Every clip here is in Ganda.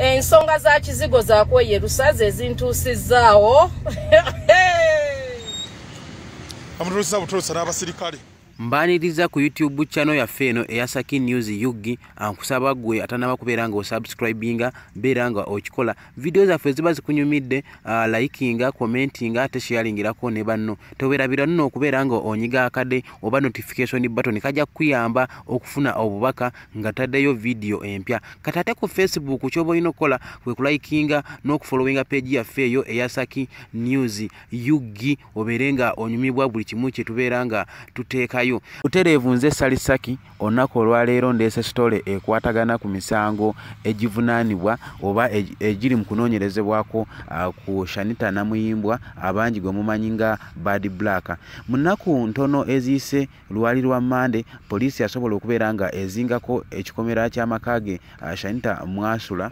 Ensonga za kizigo za kweyerusa ze zintuusizaawo. Amutuusa butuusa n'abasirikale. Mbaniriza ku YouTube channel yaffe eno eya Saki News UG. Nkusaba gwe atanaba kubeera nga osubscribinga, beera nga okikola. Video zaffe ziba zikunyumidde, likinga, commentinga, ate sharingirako ne banno. Towerabira nno okubeera nga onyiga akade oba notification button, kajja kukuyamba okufuna obubaka nga taddeyo video empya. Kati ate ku Facebook ky'oba olina okukola kwe kulikinga n'okufollowinga page yaffe eyo eya Saki News UG, obeere nga onyumibwa buli kimu kye tubeera nga tuteekayo. Butereevu nze Sali Saki. Olunaku olwaleero ndeese story ekwatagana ku misango egivunaanibwa oba egiri mu kunoonyerezebwako ku Shanita Namuyimbwa, abangi gwe mumanyi nga Bad Black. Mu nnaku ntono eziyise, lwali lwa Mmande, poliisi yasobola okubeera nga ezingako ekikomera ky'amaka ge Shanita mwasula,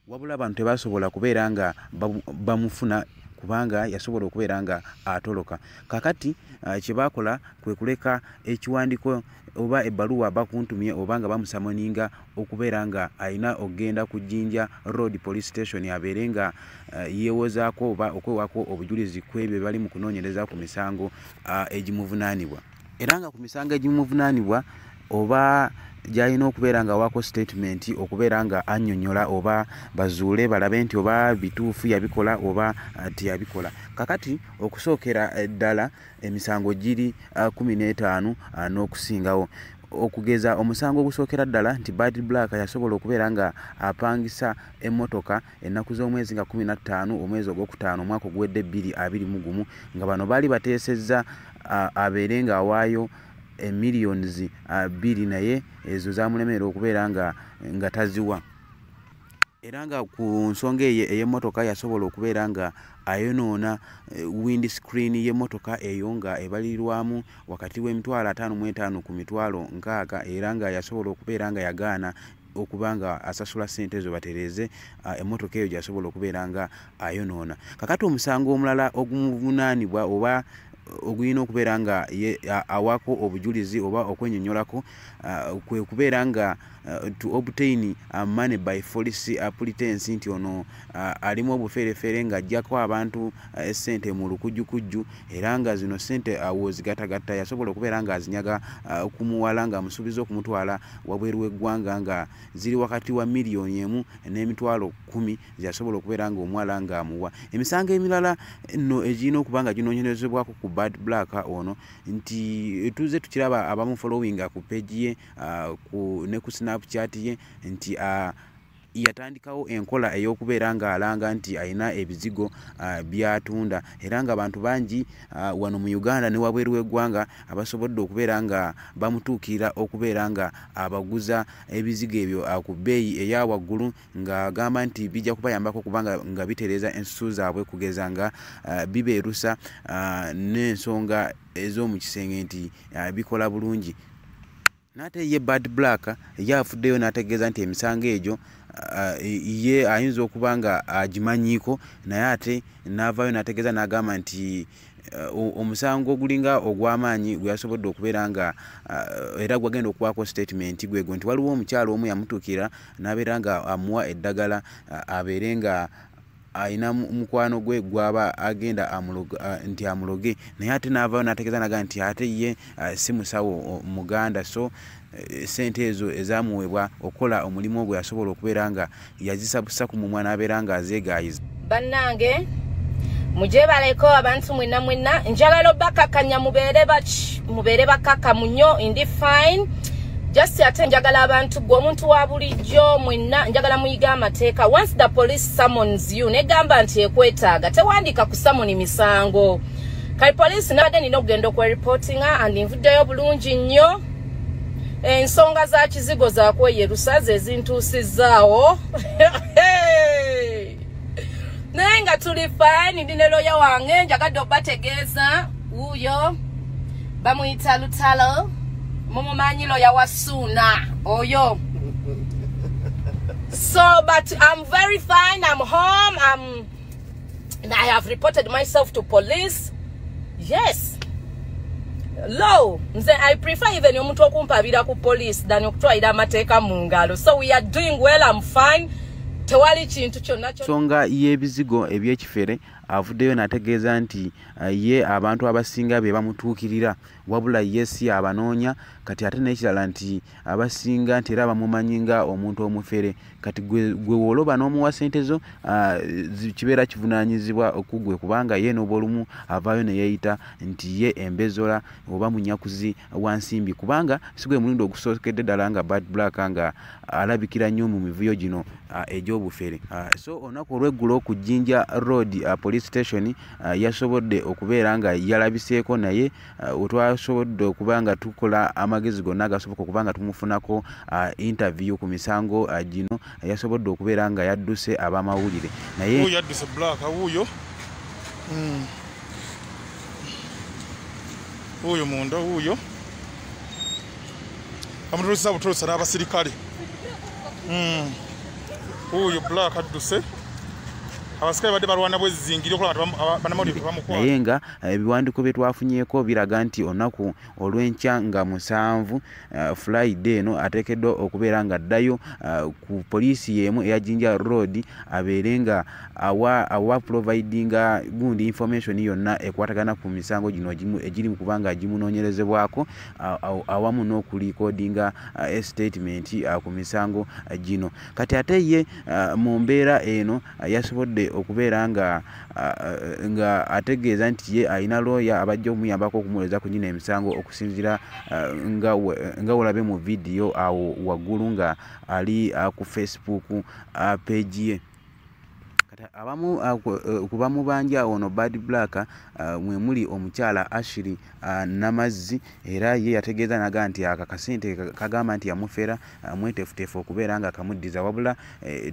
wabula abantu tebasobola kubeera nga bamufuna kubanga yasobola okubeera nga atoloka. Kakati kye baakola kwe kuleka ekiwandiiko oba ebbaluwa bakuntumye oba nga bamusamoninga okubeera nga alina okugenda ku Jinja Road Police Station abeere nga yeewozaako oba okwewaako obujulizi ku ebyo bali mu kunoonyereza ku misango egimuvunaanibwa. Era nga ku misango egimuvunaanibwa oba gy'alina okubeera nga awaako statement okubeera nga annyonnyola oba bazuule balabe nti oba bituufu yabikola oba teyabikola. Kakati okusookera ddala emisango giri 15 n'okusingawo. Okugeza omusango ogusookera ddala nti Bad Black yasobola okubeera nga apangisa emmotoka ennaku z'omwezi nga 15 omwezi ogwokutaano omwaka oguwedde 2021, nga bano baali bateesezza abeere ng'awaayo emiliyoni 2, naye ezo zamulemerera okubeera nga taziwa. Era nga ku nsonga eyo ey'emmotoka yasobola okubeera nga ayonoona wind screen y'emmotoka eyo nga ebalirirwamu wakati w'emitwalo 55 ku mitwalo 60, era nga yasobola okubeera nga yagaana okuba nga asasula ssente ezo batereeze emmotoka eyo gy'asobola okubeera nga ayonoona. Kakati omusango omulala ogumuvunaanibwa oba ogulina okubeera nga awaako obujulizi oba okwennyonnyolako kwe kubeera nga to obtain money by false pretense, nti ono alimu obuferefere ng'aggyako abantu ssente mu lukujjukujju, era nga zino ssente w'ozigattagatta yasobola okubeera ng'azinyaga ku muwala ng'amusuubiza okumutwala wabweru w'eggwanga, nga ziri wakati wa miliyoni 1 n'emitwalo 10 ze yasobola okubeera ng'omuwala ng'amuwa. Emisango emirala nno egirina okuba nga ginoonyerezebwako ku Bad Black ono nti tuzze tukiraba abamufollowinga ku page ye ne ku Snapchat ye nti yatandikawo enkola ey'okubeera ng'alanga nti alina ebizigo by'atunda, era ng'abantu bangi wano mu Uganda ne wabweru w'eggwanga abasobodde okubeera nga bamutuukirira okubeera nga abaguza ebizigo ebyo ku bbeeyi eya waggulu, ng'agamba nti bijja kubayambako kubanga nga bitereeza ensusu zaabwe, kugeza nga bibeerusa n'ensonga ez'omu kisenge nti bikola bulungi. N'ate ye Bad Black ye afuddeyo n'ategeeza nti emisango egyo ye ayinza okuba nga agimanyiiko, naye ate n'avaayo n'ategeeza n'agamba nti omusango ogulinga ogw'amaanyi gwe yasobodde okubeera nga era gwagenda okuwaako statement gwegwo nti waliwo omukyala omu yamutuukira n'abeera nga amuwa eddagala abeere nga alina mukwano gwe gwaba agenda nti amuloge, naye ate n'avaayo n'ategeeza n'agamba nti ate ye si musawo muganda, so sente ezo ezamuweebwa okukola omulimu ogwo yasobola okubeera nga yazisabusa ku mumwa n'abeera nga azeegaayiza. Bannange, mujebaleko abantu mwenna mwenna. Njagala obbakakkanya, mubeere baki, mubeere bakakkamu nnyo. Ndi fine, just ate njagala abantu, gwe omuntu wa bulijjo mwenna, njagala muyiga amateeka. Once the police summons you, negamba nti ekwetaaga, tewandiika ku summon misango. Kale poliisi nabadde nina okugenda okwereportinga and nvuddeyo bulungi nnyo. Ensonga za kizigo za kweyerusa ze zintuusizaawo, naye nga tuli fine. Ndi ne lawyer wange, njagadde obbategeeza wuuyo, bamuyita Lutalo, mumumanyi, lawyer wa Suuna oyo. So, but I'm very fine, I'm home, I have reported myself to police. Yes, law, nze I prefer even omuntu okumpabira ku police than okutwalira amateeka mu ngalo. So we are doing well, I'm fine. Tewali kintu kyonna. Nsonga y'ebizigo ebyekifere avuddeyo n'ategeeza nti ye abantu abasinga be bamutuukirira, wabula ye si abanoonya. Kati ate n'ekirala nti abasinga nti era bamumanyi nga omuntu omufere. Kati gwe woloba n'omuwa ssente zo, kibeera kivunaanyizibwa okugwe, kubanga ye n'obwolumu avaayo ne yeeyita nti ye embezola oba munyakuzi wa nsimbi, kubanga si gwe mulundi ogusookedde ddala nga Bad Black nga alabikira nnyo mu mivuyo gino egy'obufere. So olunaku olw'eggulo ku Jinja Road Police Station yasobodde okubeera nga yalabiseeko, naye wetwasobodde okuba nga tukola amagezi gonna agasoboka okuba nga tumufunako interview ku misango gino, yasobodde okubeera nga yadduse abamawulire. Naye wuuyo yadduse Black, wuuyo wuuyo munda, wuuyo amutuusa butuusa n'abasirikale. Wuuyo Black adduse, abasikale badde balwana bwezingiri okulaba bannamawulire tebamukwata. Naye nga ebiwandiiko bye twafunyeeko biraga nti olunaku olw'enkya nga 7 Friday eno ateekeddwa okubeera nga addayo ku poliisi y'emu eya Jinja Road, abeere nga awa providinga gundi information yonna ekwatagana ku misango gino egiri mu kubanga gimunoonyerezebwako, awamu n'okulikodinga statement ku misango gino. Kati ate ye mu mbeera eno yasobodde okubeera nga ategeeza nti ye alina lawyer abajja okumuyambako okumuwoleza ku gino emisango, okusinziira nga olabe mu vidiyo awo waggulu nga ali ku Facebook page ye. Kati abamu ku bamubanja ono Bad Black mwe muli omukyala Ashley Namazzi, era ye yategeeza naga nti akakasente kagamba nti yamufera mweteefuteefu okubeera nga akamuddiza, wabula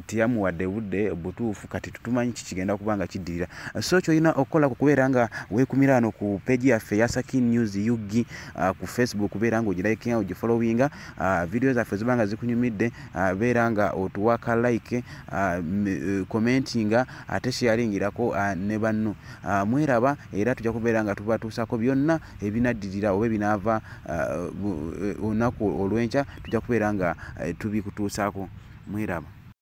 teyamuwadde budde butuufu. Kati tutumanyi kikigenda kuba nga kiddirira. So ky'olina okukola ku kubeera nga weekumira wano ku page yaffe ya Sakin News UG ku Facebook, beera nga ogilikinga, ogifollowinga, video zaffe ziba nga zikunyumidde, beera nga otuwa ka like, commentinga, ate sharingirako ne banno. Mweraba, era tujja kubeera nga tubatuusako byonna ebinaddirira oba ebinaava olunaku olw'enkya, tujja kubeera nga tubikutuusaako. Mweraba.